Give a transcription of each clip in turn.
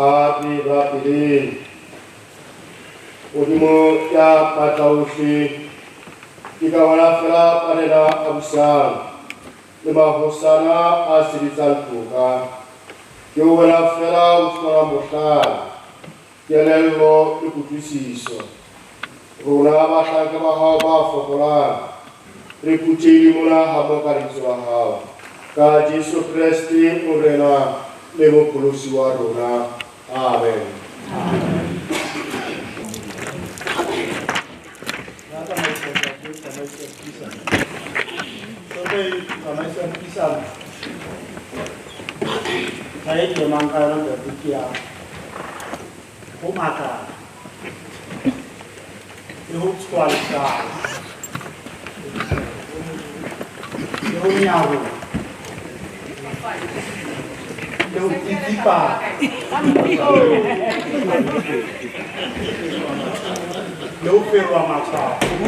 A re rapeleng. Modimo ya matla ohle, ke ka wena fela marena a busang le mahosana a sebetsang toka. Ke wena fela o fumanang bohlale, kelello le kutlwisiso. Rona bahlanka ba hao ba fokolang, re phuthehile mona ha mmoho ka lebitso la hao. Ka Jesu Kreste Morena le Mopholosi wa rona. Amen. Ntlha e ke emang ka yona ntate ke ya ho makala le ho tshoha letlalo le ho nyaroha le ho tsitsipana le ho feroha matshwao le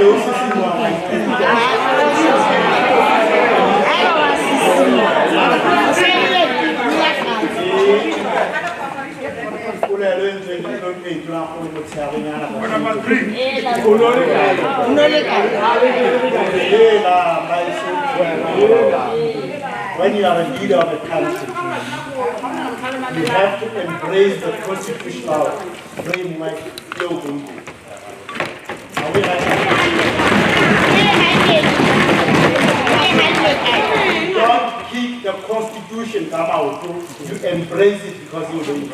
ho sisimoha maikutlo. Polelo e ntseng ke tlo e tonakgolo motshearenyana. When you are a leader of a country, you have to embrace the constitutional framework. Are we right? Don't keep the constitution come out. You embrace it because you don't.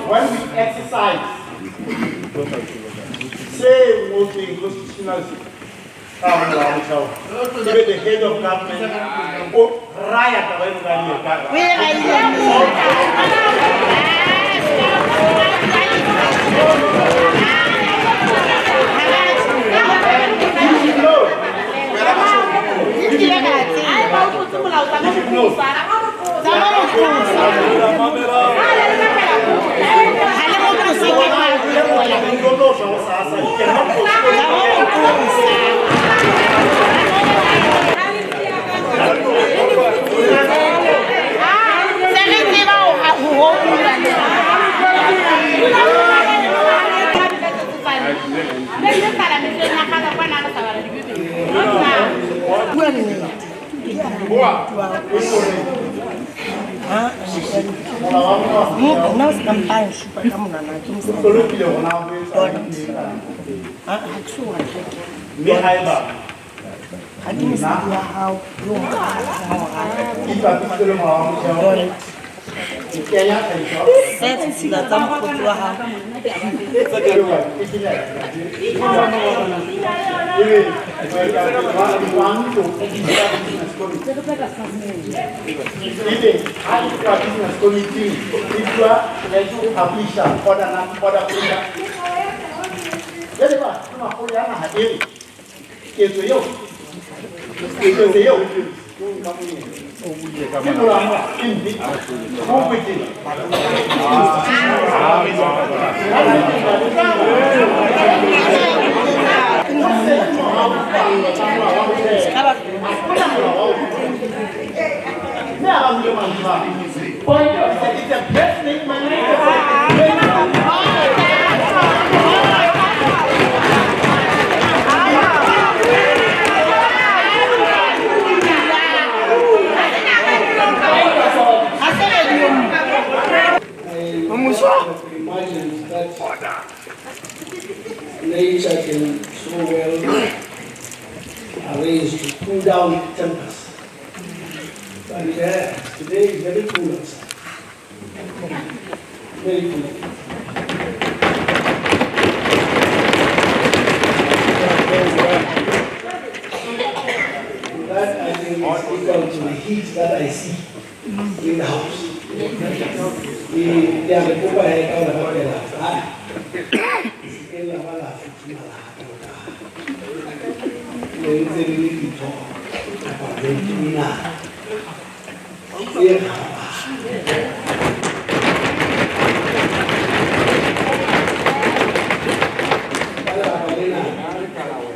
When we exercise, say mostly constitutional, the head of government, or riot. It's a best statement. Nature can so well arrange to cool down tempers. But yeah, today is very cool outside. Very cool. That I think is equal to the heat that I see in the house. Ke a le kopa he ka ho le rapela. Se ke la ba la futhumala hakalo ka. Le ntse le le ditho kapa ditona tse kgabane. Ka lebaka lena,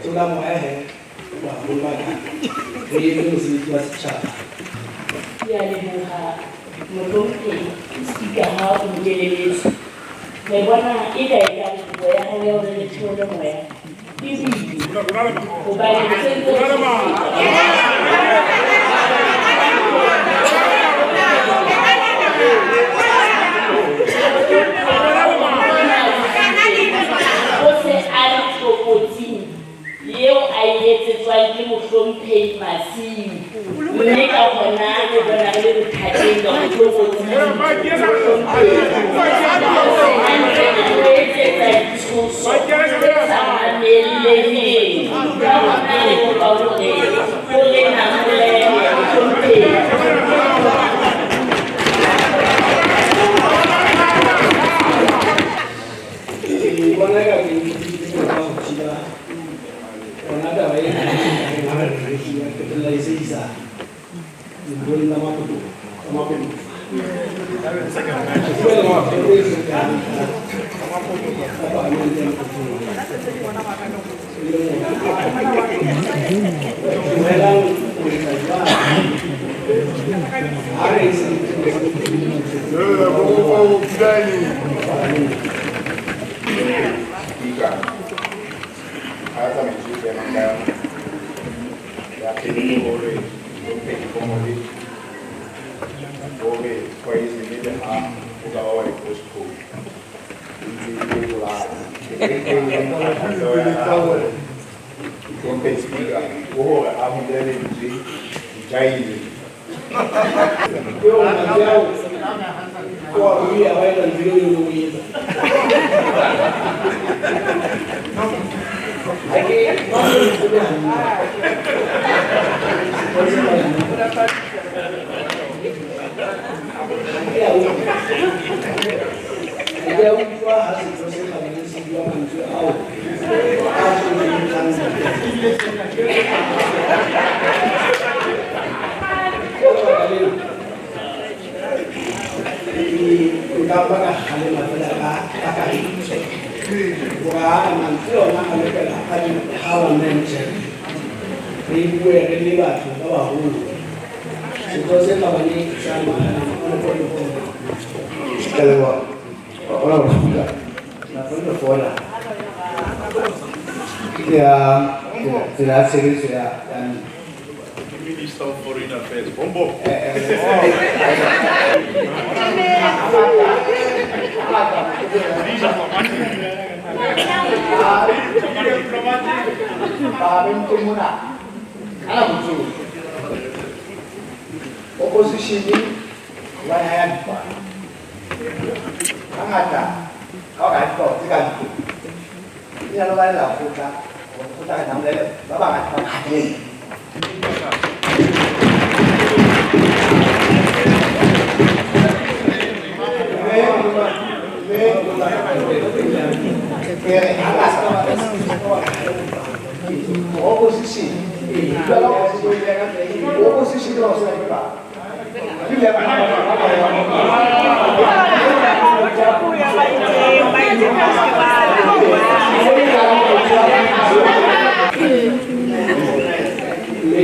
tsola moya he, baholo ba ka, re etse mosebetsi wa setjhaba. Ke a leboha mohlomphehi Speaker ha o nkeleletse. Re bona eka e ka kopo ya hao ya hore re theole moya e boima hobane re sentse re o se a le tlokotsing eo a e etsetswang ke mohlomphehi Masiu, mme ka hona re bona re le bothateng ka ho tlokotsing a ntse a re etsetsa ditshoso tse sa mamelleheng. Ka hona re kopa hore o re namolele mohlomphehi. Ke bona eka ke ntho ka ho thiba yona taba ena ya hore re ya qetella e se isa lengolong la Makoto la Makoto. Tlohelang ho etsa jwalo. Ha re se Speaker, ha tsamaiso e emang ka yona ya pele ke hore mohlomphehi Komole hore poison le ha o ka ba wa e postpone e ntse e bolaya. Mohlomphehi Speaker ke hore a hule lentswe dijaile. Ke o mantswe ao o a buile a ba etsa ntho eo o e etsa. Ha ke ba mo tsebe hantle. Ha ke a utlwa ha setho se kgabane se bua mantswe ao a tshwereng hantle. Ka lebaka lena, nka ba ka kgalema fela ka kakaretso hore mantswe ona a lokela a di-parliament re bue re le batho ba baholo. Setho se kgabane sa Makoto. Ke a leboha. Honorable Speaker, point of order. Ke ya tsela ya tshebetso ya Minister of Foreign Affairs, Bombo. Opposition ba ya dipalo. Hangata ha o ka dipalo tse ka ntlong, e na le ba lekgotla, lekgotla ka namolele ba bangata ba kgathetse. Opposition, opposition ba sa dipalo. Mme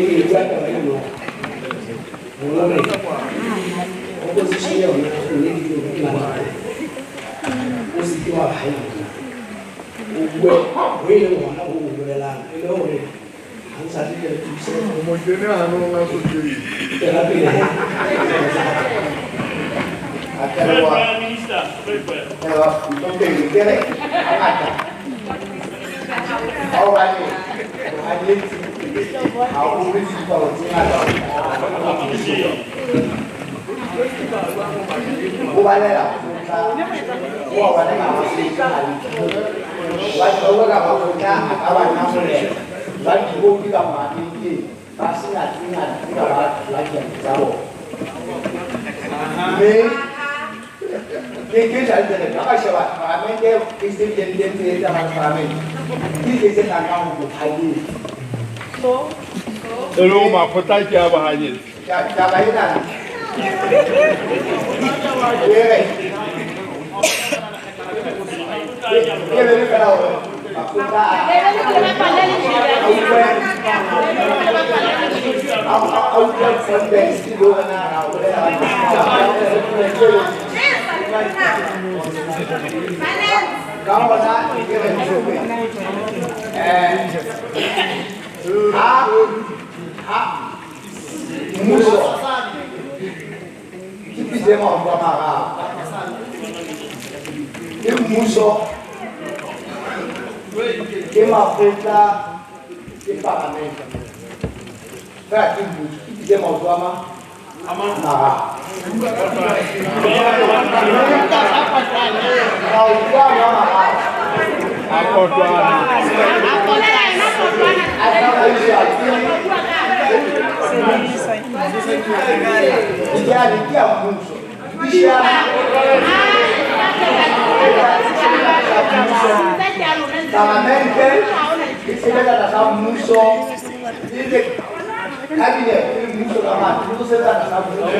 ke bua taba eno hore opposition yona nnete ke hore ke na o se ke wa ba yona. O bue ho e leng hona ho o bolelang e le hore ha ntsa re thuse O mo kene hanong a so tswele. Tswela pele. A ke leboha. Ke leboha, mohlomphehi, ke re hangata Ka hobane bohanyetsi ha o bue dipalo tse ngata. Ho balela kgotla, ho wa balela makgotla hantle. Hobane ba bua ka makgotla a ka ba namolela. Jwale diboutu ka mohamenteng ba sena tse ngata tse ka ba tholang diabo tsa bona. Mme ke ke hantle ha ka sheba palamente e se bileng teng tse tsamang palamente ke tse tse tlang ka ho bohanyetsi. E le ho makgotla ke a bohanyetsi. Taba ena e re ke be le fela hore makgotla a utlwe context le hore na ra bolela ka hona ke re ha mmuso ke pitse maoto a mararo ke mmuso ke makgotla ke palamente fela ke mmuso ke pitse maoto a mararo maoto a mararo a kotwana a tsamaiswa ke ya mmuso palamente e sebetsa tlasa mmuso le cabinet le mmuso ka matlo o sebetsa tlasa mmuso.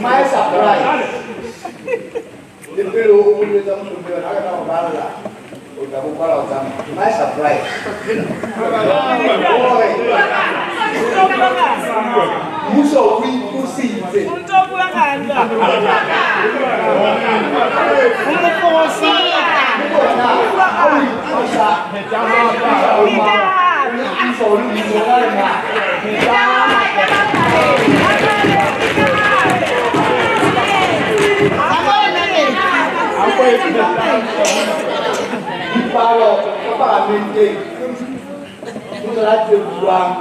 My surprise, le pele o boletse mohlomphehong ha ka tla go balla o tla bo kwala o tsamaya. To my surprise, hore mmuso o ipusitse. Dipalo ka paramenteng ke tsona tse buang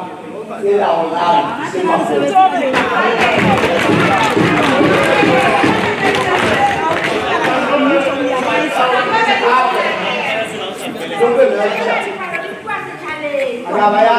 tse laolang se makgotla. Taba ya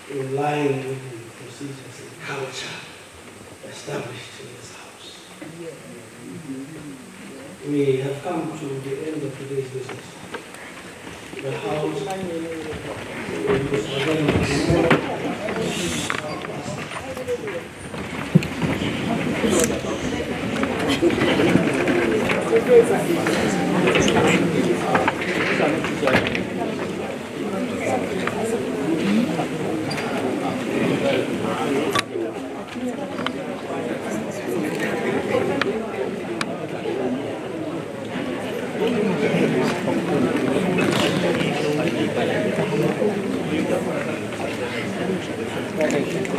In line with the procedures and culture established in this house. We have come to the end of today's business. The house is again Thank you.